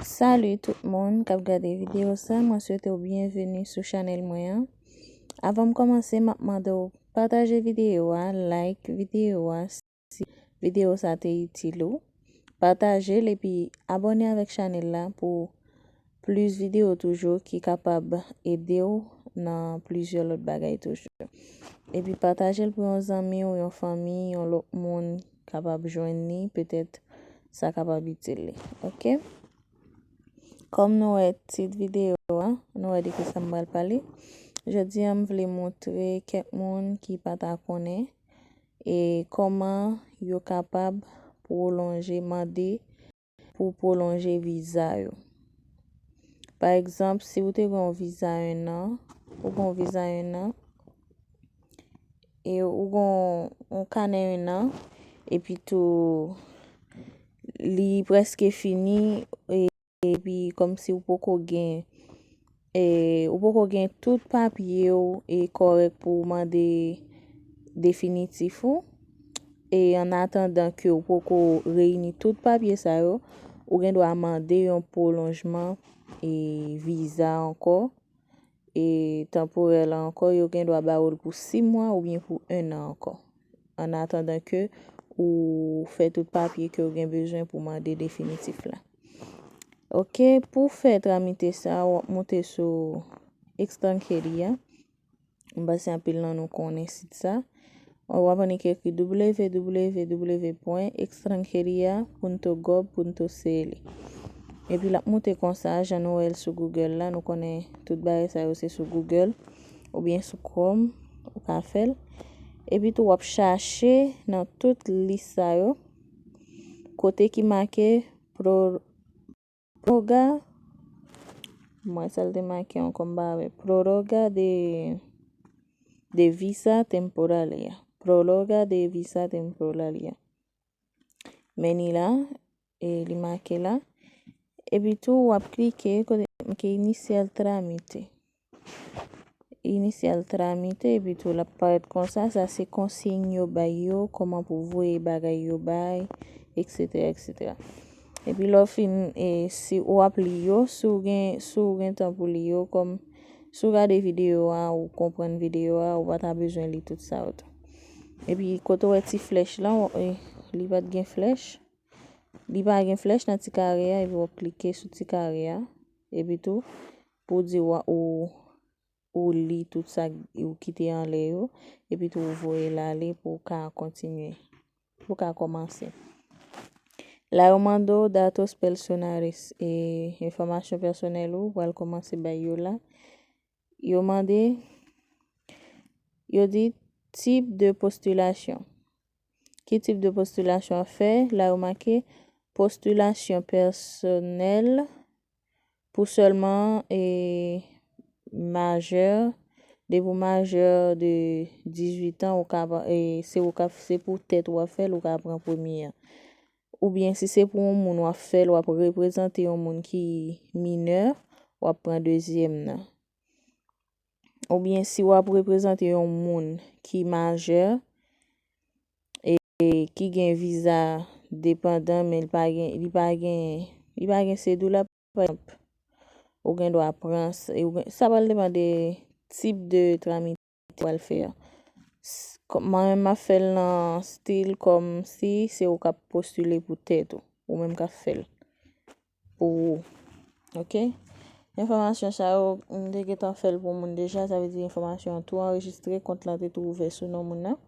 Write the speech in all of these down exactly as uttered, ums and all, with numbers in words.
Salut tout moun k ap gade videyo sa, mwen swete w byenveni sou chanèl mwen an. Avan m kòmanse, m ap mande w pataje videyo a, like videyo a si videyo sa te itil ou. Pataje l epi abòne avèk chanèl la pou plis videyo toujou ki kapab ede w nan plizyè lòt bagay toujou. Epi pataje l pou yon zanmi w, yon fanmi, yon lòt moun kapab jwenn li, petèt sa kapab itil li. Oke? Kòm nou wè tit videyo a, nou wè de kisa m pral pale. Jodi a, m vle montre kèk moun ki pa ta konnen e kòman yo kapab pwolonje, mande pou pwolonje viza yo. Pa egzanp, si ou te gen yon viza en an, ou gen yon viza en an, e ou gen yon kanè en an, epi tou li prèske fini, e, epi kòmsi ou poko gen, e, ou poko gen tout papye w e kòrèk pou w mande definitif ou. E an atandan ke ou poko reyini tout papye sa yo, ou gen dwa mande yon pwolonjman e viza ankò. E tanporè la ankò, yo gen dwa ba ou l pou sis mwa oubyen pou en an ankò. An atandan ke ou fè tout papye ke ou gen bezwen pou mande definitif la. Oke, pou fè tramite sa, w ap moute sou Extranjeria. M panse anpil nan nou konnen sit sa. W ap annik ekri www pwen extranjeria punto gov punto cl. Epi l ap moute konsa, jan nou wè l sou Google la, nou konnen tout bagay sa yo se sou Google oubyen sou Chrome, ou ka fè l. Epi tou w ap chache nan tout lis sa yo, kote ki make pro-, prorroga, mwen sa l te make ankò m pa wè, prorroga de, de visa temporaria, prorroga de visa temporaria. Men li la, e li make la. Epi tou, w ap klike kote make iniciar trámite. Iniciar trámite, epi tou l ap parèt konsa. Sa se konsiy yo bay yo, kòman pou voye bagay yo bay, etsetera, etsetera. Epi lè w fin, e, si w ap li yo, si w gen, si w gen tan pou li yo, kòm si w gade videyo a, ou konprann videyo a, ou pa ta bezwen li tout sa yo tou. Epi kote w wè ti flèch la, w, e, li pa t gen flèch. Li pa gen flèch nan ti kare a, epi w ap klike sou ti kare a. Epi tou, pou di w, ou, ou li tout sa ou kite anlè yo, epi tou ou voye l ale pou w ka kontinye, pou w ka kòmanse. La yo mande w datos personales, e enfòmasyon pèsonèl ou, w pral kòmanse bay yo la. Yo mande, yo di tip de postilasyon. Ki tip de postilasyon w ap fè? La yo make postilasyon pèsonèl pou sèlman, e, majè. Depi w majè de dizuit an, ou ka, e, se ou ka, se pou tèt ou w ap fè l, ou ka pran premye an. Oubyen si se pou yon moun w ap fè l, w ap reprezante yon moun ki minè, w ap pran dezyèm nan. Oubyen si w ap reprezante yon moun ki majè, e, e ki gen viza depandan, men li pa gen, li pa gen, li pa gen sedoula, pa egzanp, ou gen dwa pran, s-, e ou gen, sa pral depann de tip de tramite ou pral fè a. S-, kò-, mwen menm, m ap fè l nan stil kòmsi se ou k ap postile pou tèt ou, ou menm k ap fè l pou ou. Oke? Enfòmasyon sa yo, m te gentan fè l pou moun deja, sa vle di enfòmasyon an tou anrejistre, kont lan te tou ouvè sou non moun nan.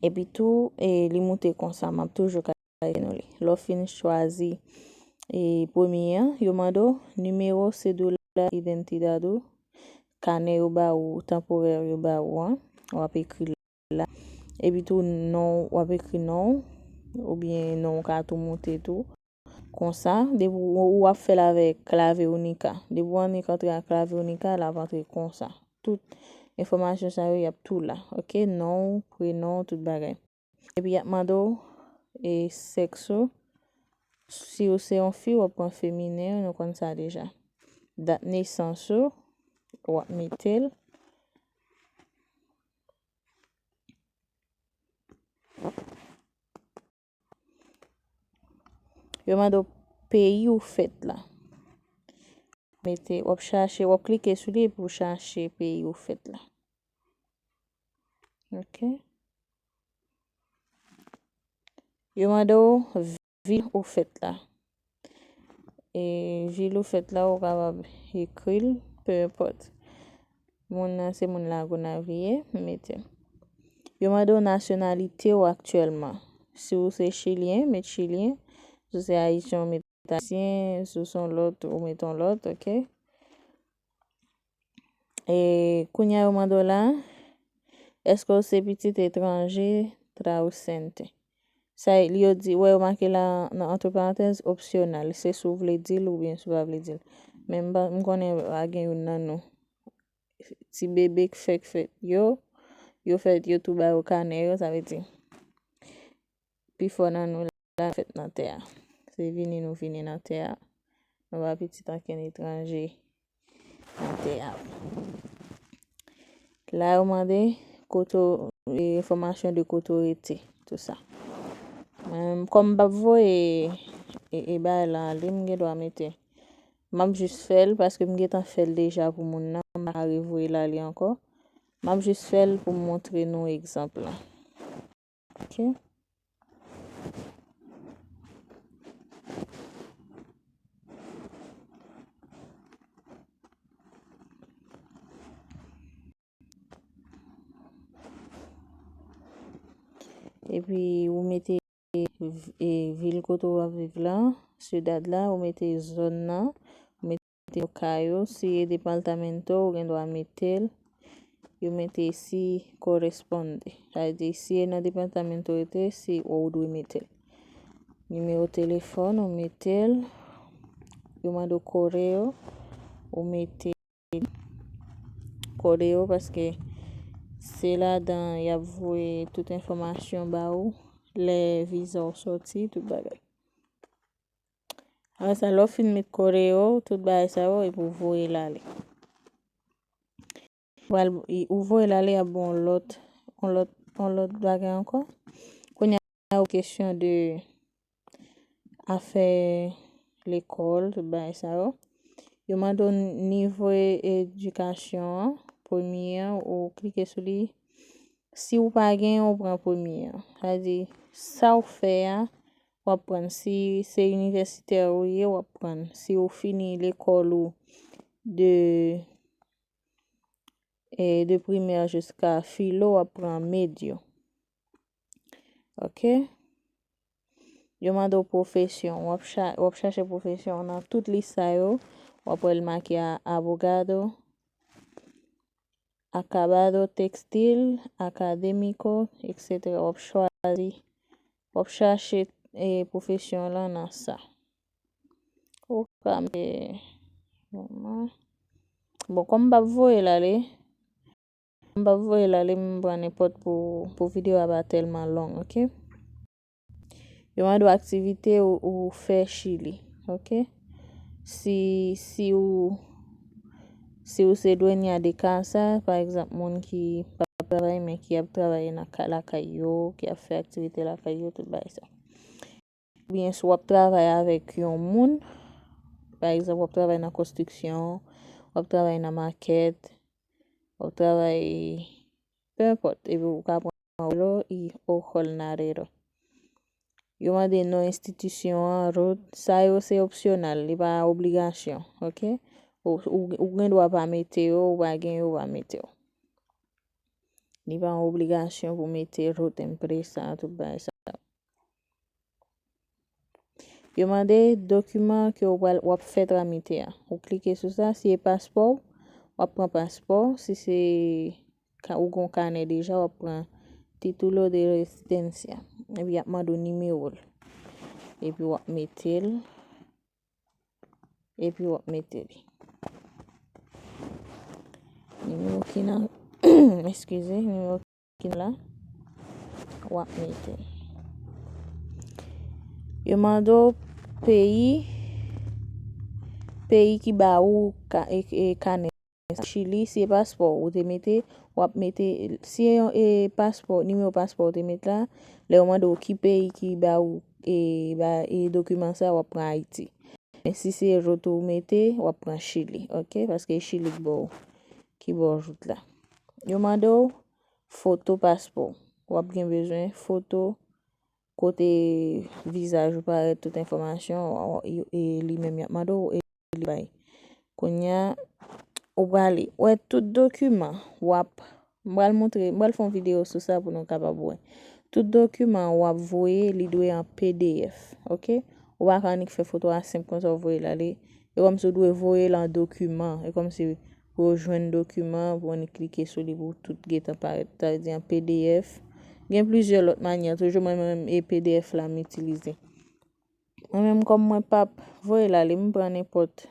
Epi tou, e, li moute konsa, m ap toujou ka nou li. Lè w fin chwazi, e, premye an, yo mande w nimewo sedoula identidad ou, kanè yo ba ou, tanporè yo ba ou an, w ap ekri la. Epi tou non, w ap ekri non w, oubyen non w ka tou moute tou. Konsa, depi w, w ap fè l avèk klave Unica. Depi w annik antre ak klave Unica, l ap antre konsa. Tout enfòmasyon sa yo, y ap tou la. Oke, non w, prenon w, tout bagay. Epi y ap mande w, e, sèks ou. Si w se yon fi, w ap pran feminen, nou konn sa deja. Dat nesans ou, w ap mete l. Yo mande w peyi ou fèt la. Mete, w ap chache, w ap klike sou li epi w chache peyi ou fèt la. Ok. Yo mande w vil ou fèt la. E vil ou fèt la, ou kapab ekri l, pe enpòt. Moun nan se moun Lagonav li ye, mete. Yo mande w nasyonalite w aktyèlman. Si w se chilyen, met chilyen. Si w se ayisyen, ou met ayisyen. Si w se yon lòt, ou met yon lòt, ok? E kounye a yo mande w la, èske w se pitit etranje, trausente? Sa e, li yo di, wè yo make la nan antre parantèz, opsyonal, se si w vle di l oubyen si w pa vle di l. Men m pa, m konnen pa gen youn nan nou. Ti bebe k fèk fèt yo, yo fèt yo tou ba yo kanè yo, sa vle di, pifò nan nou la fèt nan tè a. Se vini nou vini nan tè a. Nou pa pitit ankenn etranje nan tè a. La yo mande kote w, e, enfòmasyon de kote w rete, tou sa. Mwen, kòm m p ap voye, e, e, bagay la ale, m gen dwa mete. M ap jis fè l paske m gentan fè l deja pou moun nan, m pa ka revoye l ale ankò. M ap jis fè l pou m montre nou egzanp la. Ok. Epi ou mete, e, vil kote w ap viv la, siyudad la, ou mete zòn nan, ou mete Ocayo, si e departamento, ou gen dwa mete l. Yo mete si corresponde. Sa vle di, si e nan departamento rete, si ou dwe mete l. Nimewo telefòn, ou mete l. Yo mande w correo, ou mete correo paske se ladan y ap voye tout enfòmasyon ba ou, lè viza w sòti, tout bagay. Apre sa, lè w fin met correo, tout bagay sa yo, epi w voye l ale. Pral, ou voye l ale, y ap ba w yon lòt, yon lòt, yon lòt bagay ankò. Kounye a, ou kesyon de afè lekòl, tout bagay sa yo. Yo mande w nivo edikasyon an, premye an, ou klike sou li. Si w pa gen, ou pran premye an. Sa vle di, sa w fè a, w ap pran. Si se inivèsitè ou ye, w ap pran. Si ou fini lekòl ou de, e, de primè jiska filo, w ap pran medyo. Ok? Yo mande w pwofesyon. W ap cha-, w ap chache pwofesyon nan tout lis sa yo. W ap wè l make a, abogado, acabado textil, académico, et cetera. W ap chwazi, w ap chache, e, pwofesyon lan nan sa. Ou ka mete, bon, kòm m p ap voye l ale, m p ap voye l ale, m pran nenpòt pou, pou videyo a pa tèlman long, ok? Yo mande w aktivite ou, ou fè Chili, ok? Si, si ou, si ou se dueña de casa, pa egzanp, moun ki p ap travay, men ki ap travay nan ka-, lakay yo, ki ap fè aktivite lakay yo, tout bagay sa. Oubyen si w ap travay avèk yon moun, pa egzanp, w ap travay nan konstriksyon, w ap travay nan makèt, w ap travay, pe enpòt, epi ou ka pran abuelo y o jornalero. Yo mande non enstitisyon an, route, sa yo se opsyonal, li pa obligasyon, ok? Ou, ou, ou gen dwa pa mete yo, ou pa gen yo, ou pa mete yo. Li pa yon obligasyon pou mete route empresa, tout bagay sa. Yo mande dokiman ke w pral, w ap fè tramite a. Ou klike sou sa, si e paspò, w ap pran paspò. Si se ka, ou gon kanè deja, w ap pran título de residencia. Epi y ap mande w nimewo l. Epi w ap mete l. Epi w ap mete li. Nimewo ki nan, eskize, nimewo ki nan la, w ap mete. Yo mande w peyi, peyi ki ba ou ka, e, e, kanè. Chili, si e paspò ou te mete, w ap mete, si e yon, e, paspò, nimewo paspò ou te mete la, lè yo mande w ki peyi ki ba ou, e, ba, e, dokiman sa, w ap pran Ayiti. si se route ou mete, w ap pran Chili, ok? Paske e Chili ki ba w, ki ba w route la. Yo mande w foto paspò. W ap gen bezwen foto kote vizaj ou parèt, tout enfòmasyon, e li menm y ap mande w, e li bay. Kounye a, ou prale wè tout dokiman w ap, m pral montre, m pral fè yon videyo sou sa pou nou kapab wè. Tout dokiman w ap voye, li dwe an P D F, ok? Ou pa ka annik fè foto a senp konsa w voye l ale. E kòmsi w dwe voye l an dokiman. E kòmsi pou w jwenn dokiman, pou w annik klike sou li pou tout gentan parèt. Sa vle di an P D F. Gen plizyè lòt manyè. Toujou mwen menm e P D F la m itilize. Mwen menm kòm mwen p ap voye l ale, m pran nenpòt,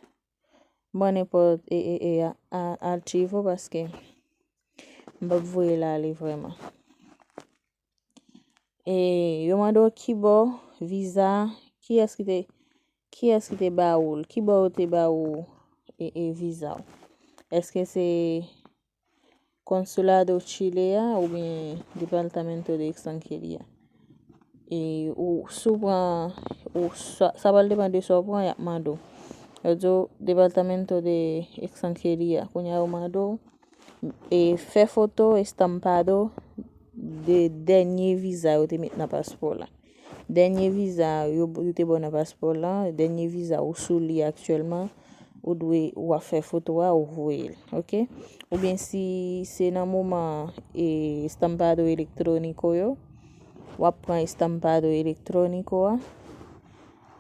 m pran nenpòt e, e, e, a, a, archivo paske m p ap voye l ale vrèman. E yo mande w kibò viza, kiyès ki te, kiyès ki te ba ou l, kibò yo te ba ou e, e viza w. Èske se Consulado Chile a oubyen Departamento de Extranjería? E ou, si w pran, ou sa, sa pral depann de sa w pran, y ap mande w. Yo di w Departamento de Extranjería. Kounye a yo mande w e fè foto estampado de dènye viza yo te met nan paspò la. Dènye viza yo, yo te ba w nan paspò la, dènye viza ou sou li aktyèlman, ou dwe, w ap fè foto a, ou voye l, ok? Oubyen si se nan moman e estampado electrónico yo, w ap pran estampado electrónico a,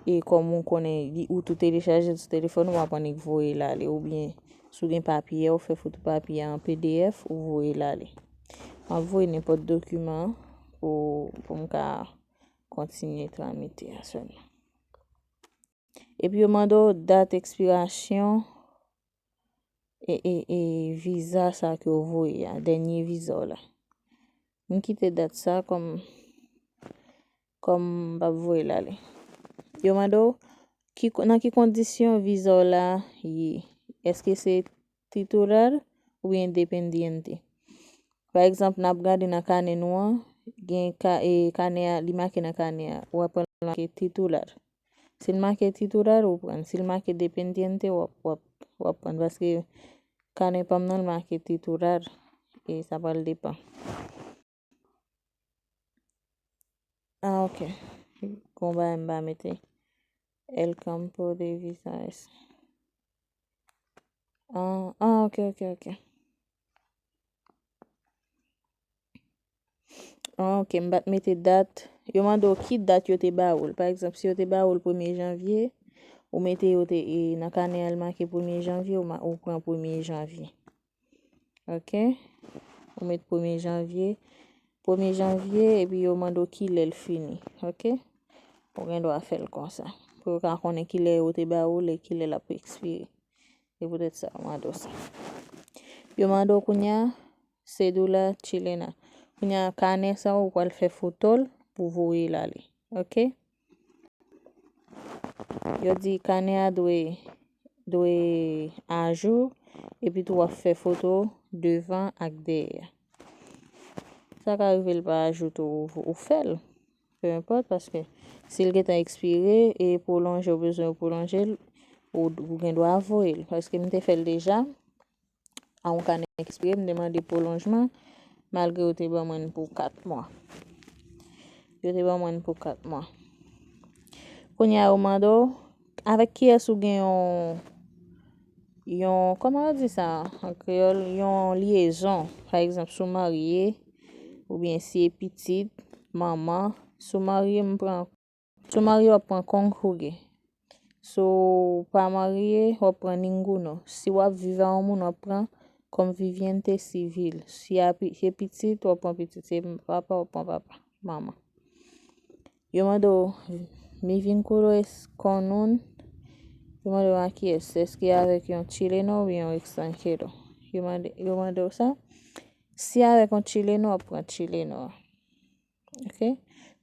e kòm ou konnen li, ou tou telechaje sou telefòn ou, w ap annik voye l ale, oubyen si w gen papye a, ou fè foto papye a an P D F, ou voye l ale. M ap voye nenpòt dokiman pou, pou m ka kontinye tramite a sèlman. Epi yo mande w dat ekspirasyon e, e, e viza sa ke w voye a, dènye viza w la. M kite dat sa kòm, kòm m p ap voye l ale. Yo mande w ki, nan ki kondisyon viza w la ye. Èske se titular oubyen dependiente? Pa egzanp, n ap gade nan kanè nou an, gen ka, e, kanè a, li make nan kanè a, w ap wè l make titular. Si l make titular, ou pran. Si l make dependiente, w ap, w ap, w ap pran. Paske kanè pa m nan, l make titular. E sa pral depann. Ah, ok. Gon bagay m pa mete. El campo de visa es. Ah, ah, ok, ok, ok. Ah, ok, m pa t mete dat. Yo mande w ki dat yo te ba ou l. Pa egzanp, si yo te ba ou l premye janvye, ou mete yo te, e, nan kanè a l make premye janvye, ou ma-, ou pran premye janvye. Ok? Ou met premye janvye. Premye janvye, epi yo mande w kilè l fini. Ok? Ou gen dwa fè l konsa. Pou yo ka konnen kilè yo te ba ou l e kilè l ap ekspire. Se poutèt sa yo mande w sa. Yo mande w kounye a, cédula chilena. Kounye a, kanè sa, ou pral fè foto l pou voye l ale. Ok? Yo di kanè a dwe, dwe ajou, epi tou w ap fè foto devan ak dèyè. Sa ka rive l pa ajou tou, ou, ou fè l. Peu importe, paske si l gentan ekspire e pwolonje, ou bezwen pwolonje l, ou, ou gen dwa voye l. Paske m te fè l deja, a yon kanè ekspire, m te mande pwolonjman, malgre yo te ban mwen l pou kat mwa. Yo te ban mwen l pou kat mwa. Kounye a, yo mande w, avèk kiyès ou gen yon, yon, kòman yo di sa an kreyòl, yon lyezon. Pa egzanp, si w marye, oubyen si e pitit, manman, si w marye, m pran Si w marye, w ap pran cónyuge. Si w pa marye, w ap pran ninguno. Si w ap viv a yon moun, w ap pran conviviente civil. Si a pi-, se pitit, w ap pran pitit. Se papa, w ap pran papa, manman. Yo mande w, mi vínculo es con un, yo mande w a kiyès? Èske avèk yon chileno oubyen yon ekstranjero? Yo mande, yo mande w sa. Si avèk yon chileno, w ap pran chileno a. Ok?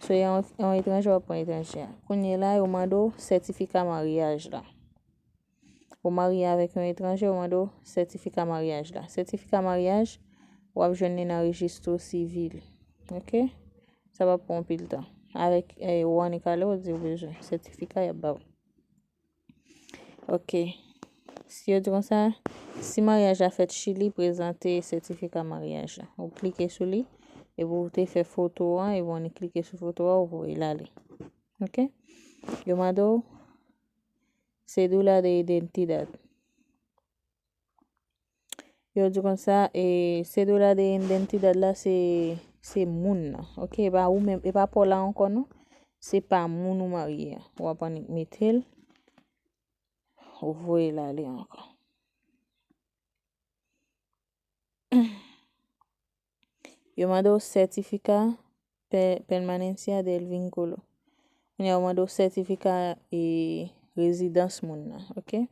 So, yon, yon etranje, w ap pran etranje a. Kounye la, yo mande w sètifika maryaj la. Ou marye avèk yon etranje, yo mande w sètifika maryaj la. Sètifika maryaj, w ap jwenn li nan rejistro sivil. Ok? Sa p ap pran anpil tan. Avèk, eh, Juan y Carlos, ou di w bezwen sètifika, y ap ba w. Ok. Si yo di konsa, si maryaj la fèt Chili, prezante sètifika maryaj la. Ou klike sou li, epi ou te fè foto an, epi ou klike sou foto an, ou voye l ale. Ok? Yo mande w cédula de identidad. Yo di konsa, e, cédula de identidad la, se, se moun nan. Ok? E pa ou menm, e pa pa w la ankò, non. Se pa moun ou marye a. W ap annik mete l, ou voye l ale ankò. Yo mande w certificado de permanencia del vínculo. Kounye a, yo mande w sètifika, e, rezidans moun nan, ok?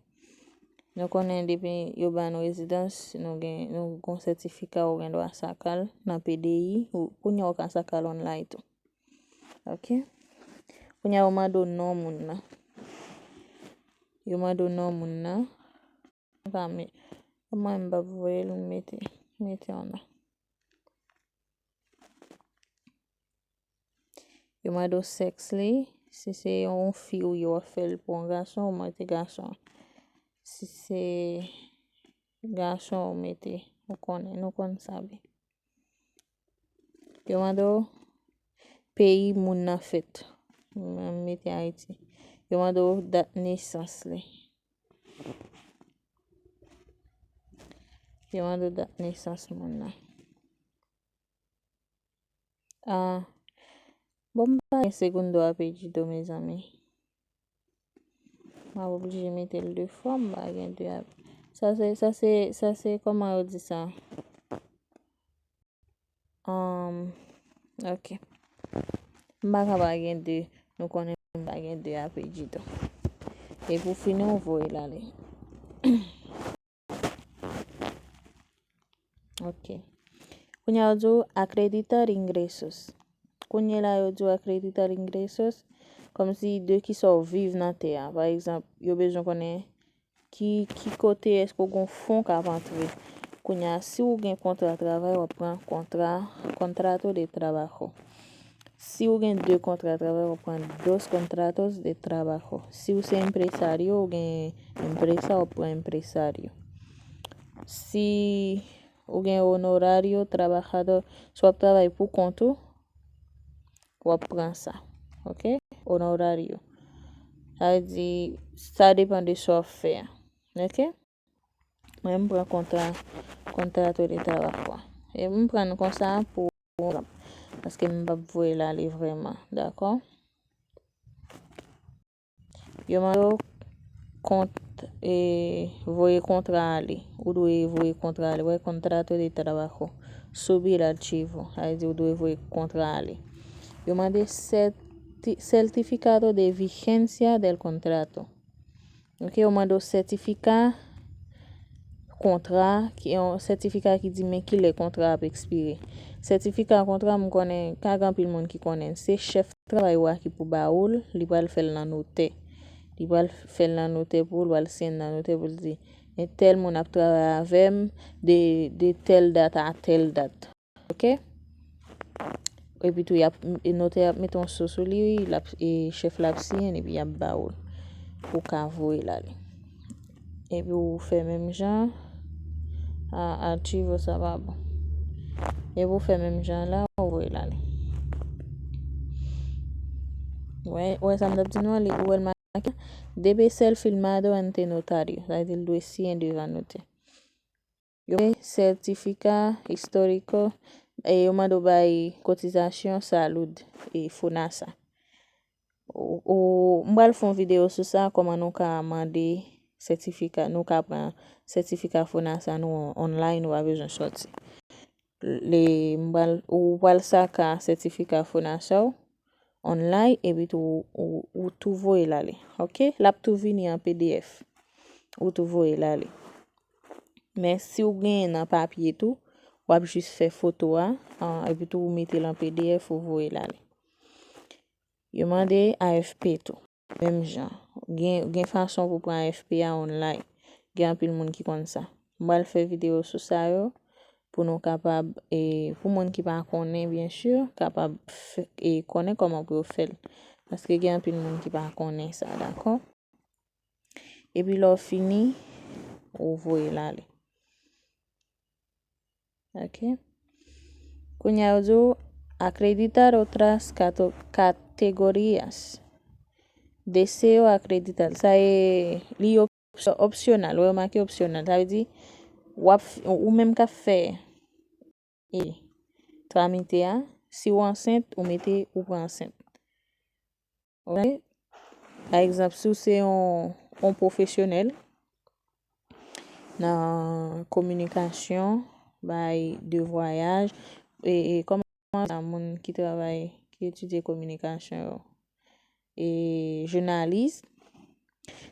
Nou konnen depi yo ba nou rezidans, nou gen, nou gon sètifika ou gen dwa sakal nan P D I, ou, kounye a ou ka sakal online tou. Ok? Kounye a, yo mande w non moun nan. Yo mande w non moun nan. Pa me, mwen m p ap voye l, m mete, mete yon non. Yo mande w sèks li, si se yon fi ou ye w ap fè l pou yon gason, ou mete gason. Si se gason ou mete, ou konnen, nou konn sa byen. Yo mande w peyi moun nan fèt. Mwen m mete Ayiti. Yo mande w dat nesans li. Yo mande w dat nesans moun nan. Ah, bon, m pa gen segundo apellido, mezanmi. M ap oblije mete l de fwa, m pa gen de ap-, sa se, sa se, sa se, kòman yo di sa? Um, ok. M pa ka pa gen de, nou konnen m pa gen de apellido. E pou fini, ou voye l ale. Ok. Kounye a, yo di w acreditar ingresos. Kounye la, yo di w acreditar ingresos, kòmsi de kisa w viv nan tè a. Pa egzanp, yo bezwen konnen ki, ki kote èske w gon fon k ap antre. Kounye a, si w gen kontra travay, w ap pran kontra, contrato de trabajo. Si w gen de kontra travay, w ap pran dos contratos de trabajo. Si w se empresario, ou gen empresa, w ap pran empresario. Si ou gen honorario trabajador, si w ap travay pou kont ou, w ap pran sa. Ok? Honorario. Sa vle di, sa depann de sa w ap fè a. Ok? Mwen, m pran kontra, contrato de trabajo. E m pran l konsa pou, paske m p ap voye l ale vrèman, dakò? Yo mande w kont, e, voye kontra ale. Ou dwe voye kontra ale. Wè, contrato de trabajo. Subir archivo. Sa vle di ou dwe voye kontra ale. Yo mande certi-, certificado de vigencia del contrato. Ok, yo mande w sètifika kontra, ki yon sètifika ki di men kilè kontra ap ekspire. Sètifika kontra, m konnen, ka gen anpil moun ki konnen, se chèf travay ou a ki pou ba ou l, li pral fè l nan notè. Li pral fè l nan notè pou ou, li pral siyen nan notè pou l di, men tèl moun ap travay avè m de, de tèl dat a tèl dat. Ok? Epi tou, y ap, e notè ap mete yon so sou li, l ap, e chèf la ap siyen, epi y ap ba ou l pou w ka voye l ale. Epi ou fè menm jan, a, archivo sa pa bon. Epi ou fè menm jan la, ou voye l ale. Wè, wè sa m t ap di nou an, li, ou wè l make, debe ser firmado ante notario, sa vle di l dwe siyen devan notè. Yo bay sètifika istoriko, e yo mande w bay kotizasyon salud, e FONASA. Ou, ou, m pral fè yon videyo sou sa, kòman nou ka mande sètifika, nou ka pran sètifika FONASA nou on-, online, ou pa bezwen sòti. Le, m pral, ou pral saka sètifika FONASA w online, epi tou ou, ou tou voye l ale. Ok? L ap tou vini an P D F. Ou tou voye l ale. Men si w genyen nan papye tou, w ap jis fè foto a, an, epi tou ou mete l an P D F, ou voye l ale. Yo mande A F P tou, menm jan. Gen, gen fason pou pran A F P a online. Gen anpil moun ki konn sa. M pral fè videyo sou sa yo, pou nou kapab, e, pou moun ki pa konnen, byen si, kapab fè, e, konnen kòman pou yo fè l. Paske gen anpil moun ki pa konnen sa, dakò? Epi lè w fini, ou voye l ale. Ok. Kounye a yo di w acreditar otras kato- categorías. Deseo acreditar. Sa e li opsyo- opsyonal. Ou remake opsyonal. Sa vle di w ap f- ou menm k ap fè e tramite a, si w ansent, ou mete ou pran ansent. Ok? Pa egzanp, si w se yon, yon pwofesyonèl nan kominikasyon, bay de vwayaj, e, e kòman sa moun ki travay, ki etidye kominikasyon yo, e jounalis,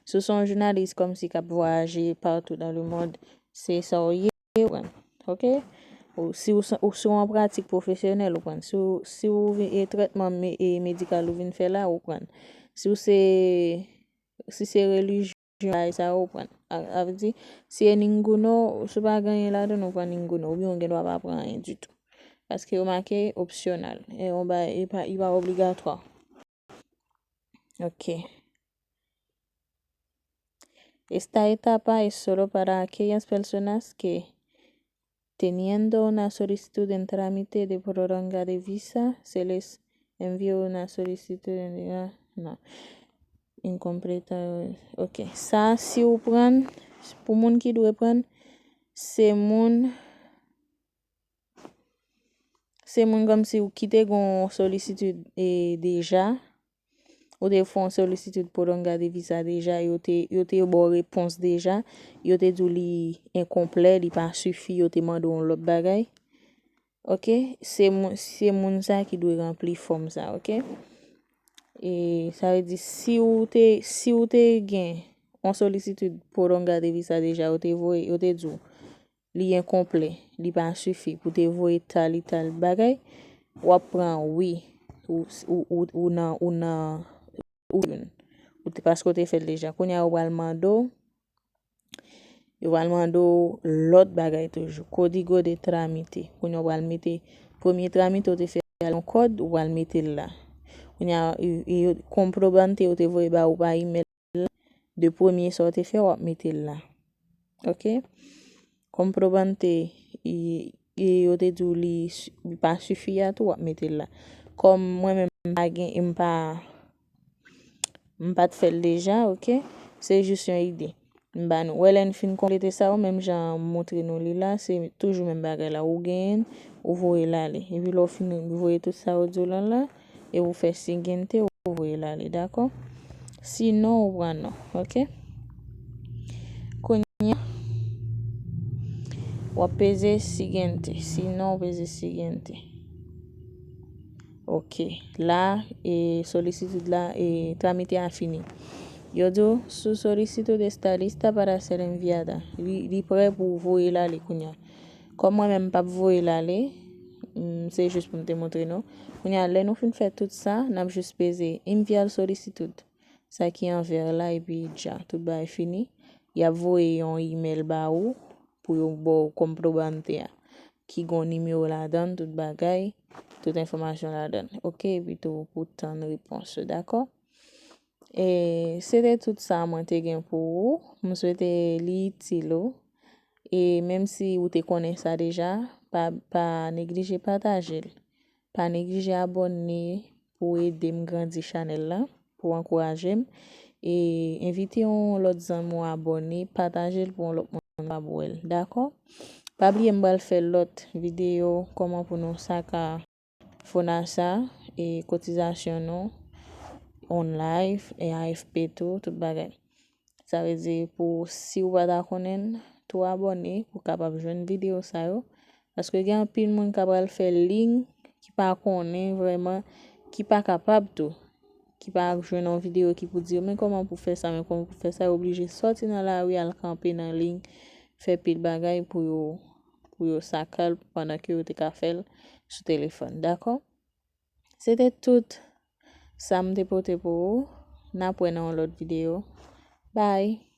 si w se yon jounalis kòmsi k ap vwayaje partout dans le monde, se sa w ye, ou konprann. Ok? Ou, si w se, ou se yon pratik pwofesyonèl, ou konprann. Si w, si w vin, e trètman me- e medikal ou vin fè la, ou konprann. Si w se, si se relijyon, bagay sa yo, ou konprann. A, a vle di, si e ninguno, si w pa gen anyen ladan, ou pran ninguno, oubyen ou gen dwa pa pran anyen ditou. Paske yo make opsyonal. E yon bagay, e pa, e pa obligatwa. Ok. Esta etapa es solo para aquellas personas que, teniendo una solicitud en trámite de prórroga de visa, se les envió una solicitud en, ah, no. Incompleta. Ok. Sa, si w pran, pou moun ki dwe pran, se moun, se moun kòmsi w ki te gen yon solisitid, e, deja. Ou te fè yon solisitid prolonga de visa deja, yo te, yo te ba w repons deja, yo te di w li enkonplè, li pa sifi, yo te mande w yon lòt bagay. Ok? Se moun, se moun sa ki dwe ranpli fòm sa, ok? E sa vle di, si w te, si w te gen yon solisitid prolonga de visa deja, yo te voye, yo te di w, li enkonplè, li pa sifi pou te voye tal e tal bagay, w ap pran wi, ou, ou, ou, ou nan, ou nan, ou youn. Ou te, paske w te fè l deja. Kounye a, yo pral mande w, yo pral mande w lòt bagay toujou. Código de trámite. Kounye a, w pral mete premye tramite w te fè a, yon kòd, ou pral mete l la. Kounye a, e, e, yo, comprobante yo te voye ba ou pa imèl la, de premye sa w te fè, w ap mete l la. Ok? Comprobante, e, e yo te di w li s- li pa sifi a tou, w ap mete l la. Kòm mwen menm, m pa gen, m pa, m pa t fè l deja, ok? Se jis yon ide. M ba nou. Wè, lè n fin konplete sa yo, menm jan m montre nou li la, se toujou menm bagay la. Ou genyen l, ou voye l ale. Epi lè w fin voye tout sa yo di w lan la, e ou fè siguiente, ou voye l ale, dakò? Sinon, ou pran non, ok? Kounye a, w ap peze siguiente. Sinon, ou peze siguiente. Ok. La, e, solisitid la, e, tramite a fini. Yo di w, su solicitud está lista para ser enviada. Li, li prè pou voye l ale kounye a. Kòm mwen menm m p ap voye l ale, mm, se jis pou m te montre nou. Kounye a, lè nou fin fè tout sa, n ap jis peze enviar solicitud. Sa ki an vè la, epi dja, tout bagay fini. Y ap voye yon imèl ba ou pou yo ba w comprobante a, ki gon nimewo ladan l, tout bagay, tout enfòmasyon ladan l. Ok, epi tou pou tann repons ou, dakò? E se te tout sa mwen te gen pou ou. M swete li itil ou. E menm si ou te konnen sa deja, pa, pa neglije pataje l. Pa neglije abòne pou ede m grandi chanèl la, pou ankouraje m. E envite yon lòt zanmi w abòne, pataje l pou yon lòt moun kapab wè l, dakò? Pa bliye m pral fè lòt videyo kòman pou nou saka FONASA, e kotizasyon nou, on live, e A F P tou, tout bagay. Sa vle di pou si w pa ta konnen l, tou abòne pou w kapab jwenn videyo sa yo. Paske gen anpil moun k ap pral fè liy ki pa konnen vrèman, ki pa kapab tou, ki pa jwenn yon videyo ki pou di yo, men kòman pou fè sa, men kòman pou fè sa, yo oblije sòti nan lari, al kanpe nan liy, fè pil bagay pou yo, pou yo saka l pandan ke yo te ka fè l sou telefòn, dakò? Se te tout sa m te pote pou ou. N ap wè nan yon lòt videyo. Bye!